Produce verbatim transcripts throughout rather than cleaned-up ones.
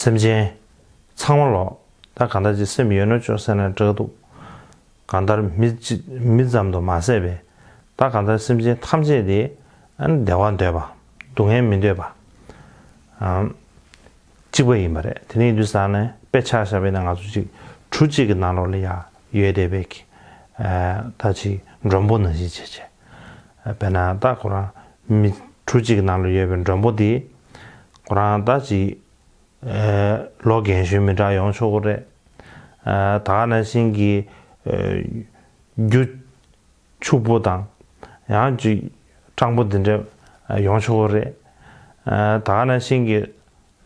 སེམས་ཅན་ཚང་མ་ལོ་ད་གང་ལྟར་ཅིག་སེམས་ཡོད་ན་ཆོག་ཟེར་ན་འགྲིག་འདུག་གང་ལྟར་མི་ཅི་མི་ཙམ་དུ་མ་ཟད་པའི་ད་གང་ལྟར་སེམས་ཅན་ཐམས་ཅད་དེ་བདེ་བ་འདོད་པ། སྡུག་བསྔལ་མི་འདོད་པ། གཅིག་པ་ཡིན་པ་རེད། དེ་ནས་ཡིན་དུས་ཙང་ནས་དཔེ་ཆ་བཞག་པ་ཡིན་ན་ང་ཚོ་གཅིག་གྲུ་གཅིག་གི་ནང་ལོགས་ལ་ཡང་ཡོད་བསྡད་པའི་ད་ཅིག་མགྲོན་པོ་ནང་བཞིན་བྱས་བྱས། དཔེར་ན་ད་ཁོ་རང་མི་གྲུ་གཅིག་གི་ནང་ལ་ཡོད་པའི་མགྲོན་པོ་དེ་ཁོ་རང་ད་ཅིག་ལོ་རྒན་གཞོན་མི་འདྲ་ཡོང་ཆོག་གི་རེད། ད་ག་ནང་བཞིན་གྱི་རྒྱུ་ཕྱུག་པོ་དང་ཡང་ཅིག་སྤྲང་པོ་འདི་འདྲ་ཡོང་ཆོག་གི་རེད། ད་ག་ནང་བཞིན་གྱི་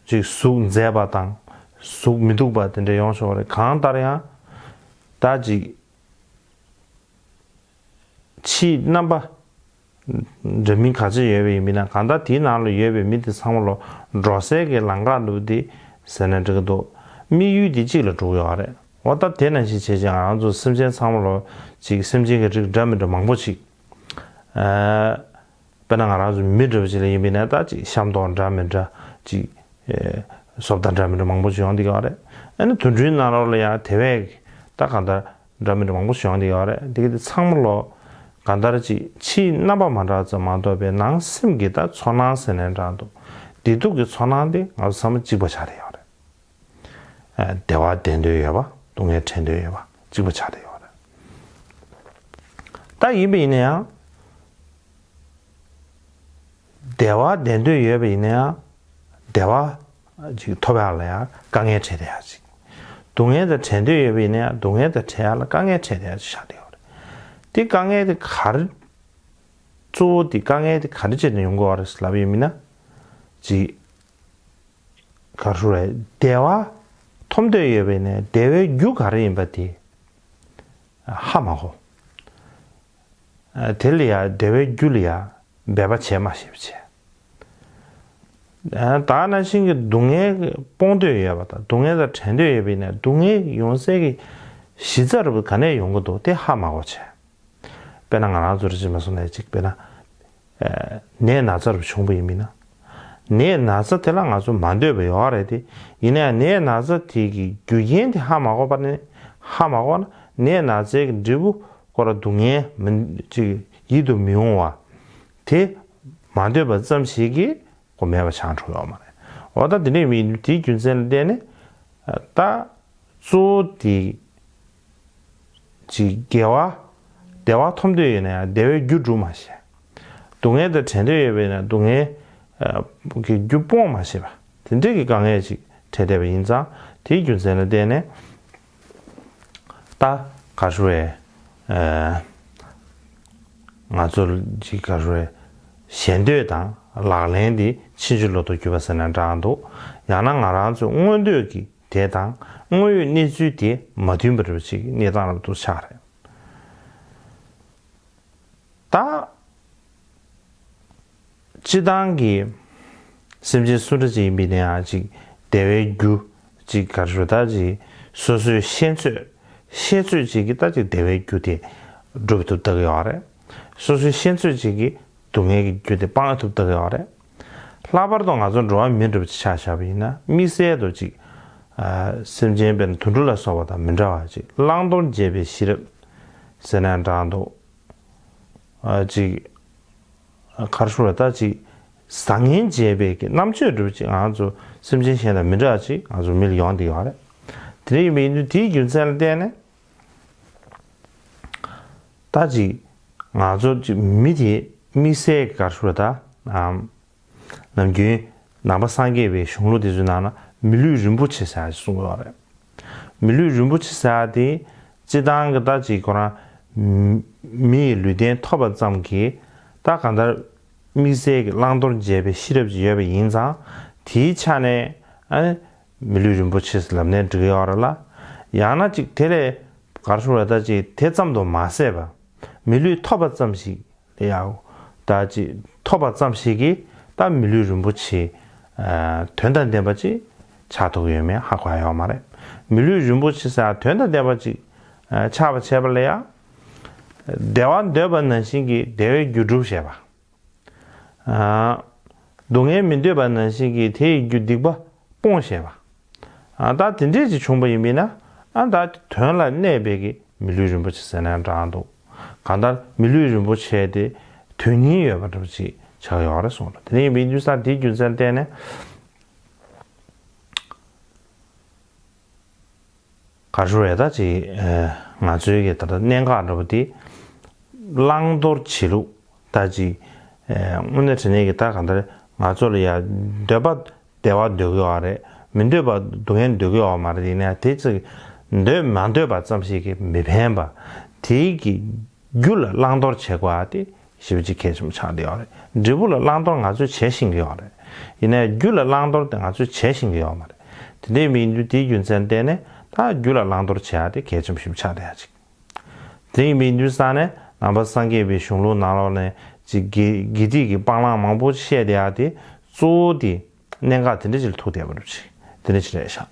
ཅིག་གཟུགས་མཛེས་པ་དང་གཟུགས་མི་སྡུག་པ་དེ་འདྲ་ཡོང་ཆོག་གི་རེད། གང་ལྟར་ཡང་ད་ཅིག་ཕྱིའི་རྣམ་པ་འདྲ་མིན་ག་ཚོད་ཡོད་པ་ཡིན་མིན་ན་གང་ལྟར་དེའི་ནང་ལ་ཡོད་པའི་མི་དེ་ཚང་མ་ལོ་འགྲོ་སའི་གི་ལམ་ཁ་འདུག་དེ་ཟེར་ན་འགྲིག་གི་འདུག་དམིགས་ཡུལ་དེ་གཅིག་ལ་འགྲོ་གི་ཡོད་རེད། འོ་ད་དེ་ནང་བཞིན་བྱས་ཀྱང་ང་རང་ཚོ་སེམས་ཅན་ཚང་མ་ལོ་ཅིག་སེམས་ཅན་གྱི་རིགས་འདྲ་མི་འདྲ་མང་པོ་ཅིག་དཔེར་ན་ང་རང་ཚོ་མི་འདྲ་བ་ཅིག་ལ་ཡིན་པ་ཡིན་ན་ད་ཅིག་ཤ་མདོག་འདྲ་མི་འདྲ་ཅིག་བཟོ་ལྟ་འདྲ་མི་འདྲ་མང་པོ་ཅིག་ཡོང་བསྡད་ཀྱི་ཡོད་རེད། ཨ་ནི་དུད་འགྲོའི་ནང་ལོགས་ལ་ཡང་དེ་བས་ད་གང་ལྟར་འདྲ་མི་འདྲ་མང་པོ་ཞིག་ཡོང་བསྡད་ཡོད་རེད། དེ་གི་དེ་ཚང་མ་ལོ་གང་ལྟར་ཅིག་ཕྱིའི་རྣམ་པ་མ་འདྲ་ཙམ་མ་གཏོགས་པའི་ནང་སེམས་ཀྱི་ད་ཚོར་སྣང་ཟེར་ནའང་འདྲ་འདུག་བདེ་སྡུག་གི་ཚོར་སྣང་དེ་ང་ཚོ་ཚང་མ་གཅིག་པ་ཆགས་བསྡད་ཡོད་རེད། བདེ་བ་བདེ་འདོད་ཡོད་པ། སྡུག་བསྔལ་བྲལ་འདོད་ཡོད་པ་གཅིག་པ་ཆགས་བསྡད་ཡོད་རེད། ད་ཡིན་པ་ཡིན་ན་ཡང་བདེ་བ་བདེ་འདོད་ཡོད་པ་ཡིན་ན་ཡང་བདེ་བ་ཅིག་ཐོབ་ཡག་ལ་ཡང་དཀའ་ངལ་འཕྲད་བསྡད་ཡག་ཅིག་སྡུག་བསྔལ་དང་བྲལ་འདོད་ཡོད་པ་ཡིན་ན་ཡང་སྡུག་བསྔལ་དང་བྲལ་ཡག་ལ་དཀའ་ངལ་འཕྲད་བསྡད་ཡག་ཅིག་ཆགས་བསྡད་ཡོད་རེད། དེ་དཀའ་ངལ་དེ་ག་རེ། གཙོ་བོ་དེ་དཀའ་ངལ་དེ་ག་རེ་བྱས་ནས་ཡོང་གི་ཡོད་རེད་ལབ་ཡིན་མིན་ན། ཅིག་ག་རེ་ཞུ་རེད། བདེ་བ་ཐོབ་འདོད་ཡོད་པ་ཡིན་ན་བདེ་བའི་རྒྱུ་ག་རེ་ཡིན་པ་དེ་ཧ་མ་གོ། དེ་ལ་ཡང་བདེ་བའི་རྒྱུ་ལ་ཡང་འབད་པ་བྱེད་མ་ཤེས་པ་བྱས། ད་ག་ནང་བཞིན་གྱི་སྡུག་བསྔལ་སྤོང་འདོད་ཡོད་པ་དང་སྡུག་བསྔལ་དང་བྲལ་འདོད་ཡོད་པ་ཡིན་ན་སྡུག་བསྔལ་ཡོང་སའི་གི་གཞི་རྩ་རུ་ག་ནས་ཡོང་གི་འདུག་དེ་ཧ་མ་གོ་བྱས། དཔེར་ན་ང་རང་ཚོར་ཅིག་མ་སོང་ནས་ཅིག་དཔེར་ན། ནད་ན་ཚ་རུ་བྱུང་བ་ཡིན་མིན་ན། ནད་ན་ཚ་དེ་ལ་ང་ཚོ་མ་འདོད་པ་ཡོད་རེད་དེ། ཡིན་ནའང་ནད་ན་ཚ་དེ་གི་རྒྱུ་རྐྱེན་དེ་ཧ་མ་གོ་བ་ནས་ཧ་མ་གོ་ན་ནད་ན་ཚའི་གི་འབྲས་བུ་སྐོར་སྡུག་བསྔལ་མི་ཅིག་ཡིད་དུ་མི་འོང་བ་དེ་མ་འདོད་པ་ཙམ་ཞིག་གིས་ཁོ་མེད་པ་ཆགས་འགྲོ་ཡོད་མ་རེད། འོ་ད་དེ་འདྲ་ཡིན་དུས་དེའི་རྒྱུ་མཚན་ལ་བརྟེན་ནས་ད། གཙོ་བོ་དེ་ཅིག་དགེ་བ་བདེ་བ་ཐོབ་འདོད་ཡོད་ན་ཡང་བདེ་བའི་རྒྱུ་སྒྲུབ་མ་ཤེས། སྡུག་བསྔལ་དང་བྲལ་འདོད་ཡོད་པས་ན་སྡུག་བསྔལ་གྱི་རྒྱུ་སྤོང་མ་ཤེས་པ་དེ་འདྲའི་གི་དཀའ་ངལ་ཅིག་འཕྲད་བསྡད་པ་ཡིན་ཙང་དེའི་རྒྱུ་མཚན་ལ་བརྟེན་ནས་ད་ག་རེ་ཞུ་དགོས་རེད། ང་ཚོ་ཅིག་ག་རེ་ཞུ་དགོས་རེད། ཞེ་འདོད་དང་ལག་ལེན་དེ་ཕྱིན་ཅི་ལོག་ཏུ་གྱུར་པ་ཟེར་ན་འདྲ་འདུག་ཡང་ན་ང་རང་ཚོའི་མངོན་འདོད་ཀྱི་དེ་དང་དངོས་ཡོད་གནས་ཚུལ་དེ་མ་མཐུན་པ་རེད་པ་ཅིག་གནས་སྟངས་རབ་ཏུ་ཆགས་རེད། ད་སྤྱི་བཏང་གི་སེམས་ཅན་སུ་འདྲ་ཅིག་ཡིན་པའི་ནའང་ཅིག་བདེ་བའི་རྒྱུ་ཅིག་ག་རེ་ཞུ་ད་ཅིག་སོ་སོའི་ཤེས་ཚོད་ཤེས་ཚོད་ཅིག་གིས་ད་ཅིག་བདེ་བའི་རྒྱུ་དེ་སྒྲུབ་ཐུབ་ད་གི་ཡོད་རེད། སོ་སོའི་ཤེས་ཚོད་ཅིག་གིས་སྡུག་བསྔལ་གྱི་རྒྱུ་དེ་སྤང་ཐུབ་ད་གི་ཡོད་རེད། ལྷག་པར་དུ་ང་ཚོ་འགྲོ་བ་མི་འདྲ་བ་ཅིག་ཆ་བཞག་པ་ཡིན་ན་དམིགས་བསལ་དུ་ཅིག་ཨ་སེམས་ཅན་དཔེར་ན་དུད་འགྲོ་ལ་སོགས་པ་དང་མི་འདྲ་བ་ཅིག་བླང་དོར་འབྱེད་པའི་ཤེས་རབ་ཟེར་ན་འདྲ་འདུག་ཨ་ཅིག་ག་རེ་ཞུ་དགོས་རེད། ད་ཅིག་བཟང་ངན་འབྱེད་པའི་གི་རྣམ་དཔྱོད་འདྲ་བ་ཅིག་ང་ཚོ་སེམས་ཅན་གཞན་དང་མི་འདྲ་བ་ཅིག་ང་ཚོ་མི་ལ་ཡོང་བསྡད་ཡོད་རེད། དེ་འདྲ་ཡིན་པ་ཡིན་དུས་དེའི་རྒྱུ་མཚན་ལ་བརྟེན་ནས། ད་ཅིག་ང་ཚོ་ཅིག་མི་དེ་དམིགས་བསལ་གྱི་ག་རེ་ཞུ་དགོས་རེད་ད། ནམ་རྒྱུན་ནང་པ་སངས་རྒྱས་པའི་གཞུང་ལུགས་དེ་ཚོའི་ནང་ན་མི་ལུས་རིན་པོ་ཆེ་ཟེར་ཡག་ཅིག་གསུང་གི་ཡོད་རེད། མི་ལུས་རིན་པོ་ཆེ་ཟེར་ཡག་དེ་སྤྱི་བཏང་གི་ད་ཅིག་ཁོ་རང་མི་ཡི་ལུས་རྟེན་ཐོབ་པ་ཙམ་གྱིས་ད་གང་ལྟར་དམིགས་བསལ་གྱི་བླང་དོར་འབྱེད་པའི་ཤེས་རབ་ཅིག་ཡོད་པ་ཡིན་ཙང་དེའི་ཆ་ནས་ཨ་ནི། མི་ལུས་རིན་པོ་ཆེ་ཟེར་ལབ་ནའང་འགྲིག་གི་ཡོད་རེད་ལ། ཡང་ན་ཅིག་དེ་ལས་ག་རེ་ཞུ་དགོས་རེད། ད་ཅིག་དེ་ཙམ་དུ་མ་ཟད་པ། མི་ལུས་ཐོབ་པ་ཙམ་ཞིག་ལ་ཡང་ད་ཅིག་ཐོབ་པ་ཙམ་ཞིག་གིས་ད་མི་ལུས་རིན་པོ་ཆེ་ཨ་དོན་དང་ལྡན་པ་ཅིག་ཆགས་ཐུབ་ཀྱི་ཡོད་མེད་ཧ་གོ་ཡ་ཡོད་མ་རེད། མི་ལུས་རིན་པོ་ཆེ་ཟེར་དོན་དང་ལྡན་པ་ཅིག་ཨ་ཆགས་པ་བྱས་པ་ལ་ཡང་བདེ་བ་འདོད་པ་ནང་བཞིན་གྱི་བདེ་བའི་རྒྱུ་སྒྲུབ་ཤེས་པ། སྡུག་བསྔལ་མི་འདོད་པ་ནང་བཞིན་གྱི་དེ་ཡི་རྒྱུ་སྡིག་པ་སྤོང་ཤེས་པ། ཨ་ད་དེ་འདྲས་ཅིག་བྱུང་པ་ཡིན་པས་ན། ཨ་ད་དོན་ལ་གནས་པའི་གི་མི་ལུས་རིན་པོ་ཆེ་ཟེར་ན་འདྲ་འདུག་གང་ལྟར་མི་ལུས་རིན་པོ་ཆེ་དེ་དོན་སྙིང་ཡོད་པ་འདྲ་པོ་ཅིག་ཆགས་ཡོད་རེད་གསུངས་རེད། དེ་ནས་ཡིན་པའི་དུས་ས་དེའི་རྒྱུ་མཚན་བརྟེན་ནས། ག་རེ་རེད་ད་ཅིག་ཨ་ང་ཚོའི་གི་ད་ལྟ་གནད་འགག་འདྲ་པོ་དེ་བླང་དོར་བྱེད་ལུགས་ད་ཅིག་ཨ་དངོས་གནས་དྲང་གནས་ཀྱི་ད་གང་ལྟར་ང་ཚོ་ལ་ཡ་འདོད་པ་བདེ་བ་འདོད་ཀྱི་ཡོད་རེད། མི་འདོད་པ་སྡུག་བསྔལ་འདོད་ཀྱི་ཡོད་མ་རེད། ཡིན་ན་དེ་ཅིག་འདོད་མ་འདོད་པ་ཙམ་ཞིག་གིས་མི་ཕན་པ་དེའི་གི་རྒྱུ་ལ་བླང་དོར་བྱེད་དགོས་པ་དེ་ཞེ་པོ་ཅིག་གལ་ཆེན་པོ་ཆགས་བསྡད་ཡོད་རེད། འབྲས་བུ་ལ་བླང་དོར་ང་ཚོས་བྱེད་ཤེས་ཀྱི་ཡོད་རེད། ཡིན་ནའི་རྒྱུ་ལ་བླང་དོར་དེ་ང་ཚོས་བྱེད་ཤེས་ཀྱི་ཡོད་མ་རེད། དེ་འདྲའི་མི་འདུག་དེའི་རྒྱུ་མཚན་བརྟེན་ནས་ད་རྒྱུ་ལ་བླང་དོར་བྱེད་ཡ་དེ་གལ་ཆེན་པོ་ཞིག་ཆགས་བསྡད་ཡ་ཅིག་དེ་ཡིན་པའི་དུས་ས་ནས་ནང་པ་སངས་རྒྱས་པའི་གཞུང་ལུགས་ནང་ལོགས་ནས་ཅིག་དགེ་དགེ་སྡིག་གི་སྤང་བླང་མང་པོ་བཤད་བསྡད་ཡ་དེ་གཙོ་བོ་དེ་གནད་འགག་དེ་འདྲ་ཅིག་ལ་ཐུག་བསྡད་པ་འདྲ་ཅིག་དེ་འདྲ་ཅིག་རེད་ཤག